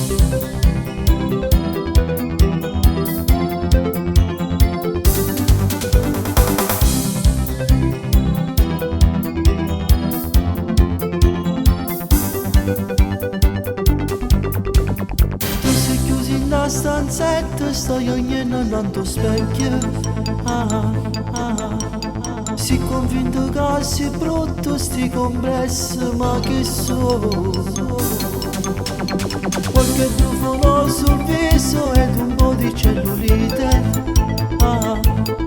Tu sei chiuso in una stanzetta, stai ognuna 'nnante 'o specchio. Ah, ah. Si convinto che sei brutto, sti complessi, ma che so? Qualche brufolo sul viso ed un po' di cellulite. Ah,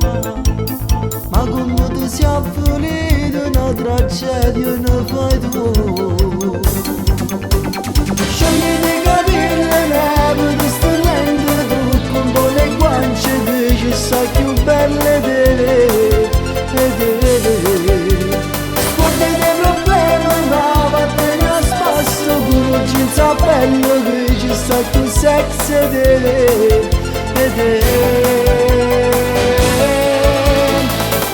ah. Ma come ti sei avvilito, una tragedia ne fai tu. Sciogli i capelli, levati sti lente, trucco un po' le guance, dici sta più bella di te, di te. Scorda i problemi, va, vattene a spasso, con un jeans a bello, che ci sta più sexy di te, di te.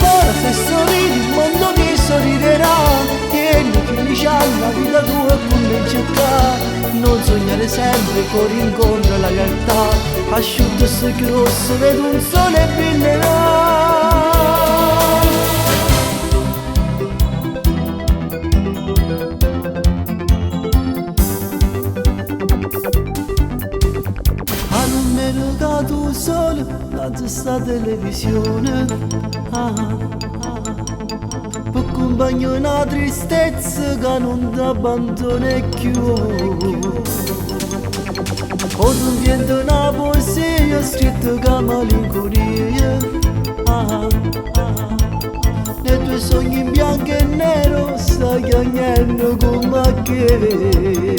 Ora se sorridi il mondo ti sorriderà. Tieni chi c'ha la vita tua comincia qua. Non sognare sempre, corri incontro alla realtà. Asciutto sto rosso, vedo un sole brillerà. A non me tu solo, davanti sta televisione. Ah, ah. Per compagno una tristezza che non ti abbandona più. O tu inventi una poesia scritta con malinconia. Ah, ah. Nei tuoi sogni in bianco e nero stai piangendo come che.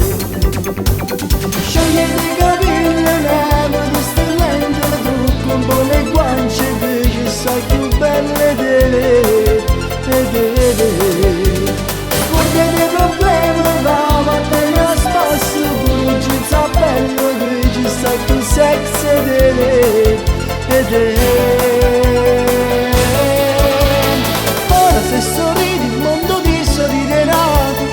Sciogli i capelli, levati sti lente, trucco un po' le guance, dici sta più bella di te, di te. Scorda i problemi, va, vattene a spasso, con un jeans a bello, che ci sta più sexy di te, di te. Ora se sorridi il mondo ti sorriderà.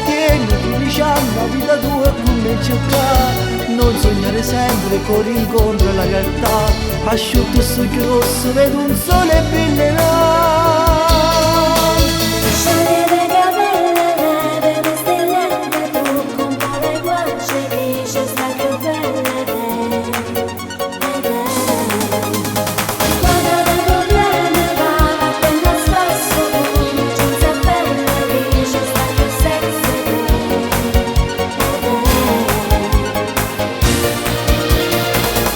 Tieni chi c'ha la vita tua comincia qua. Non sognare sempre, corri incontro alla realtà. Asciutto sto rosso, vedo un sole brillerà. Sciogli i capelli, levati sti lente, trucco un po' le guance, dice sta più bella di te, di te. Scorda i problemi, va, vattene a spasso, con un jeans a bella, dice sta più sexy di te, di te.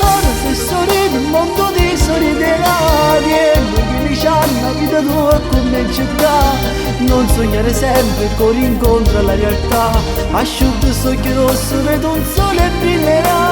Ora se sorridi il mondo ti sorriderà. Tieni chi c'ha la vita tua comincia qua. Non sognare sempre, corri incontro alla realtà. Asciutto sto rosso, vedo un sole brillerà.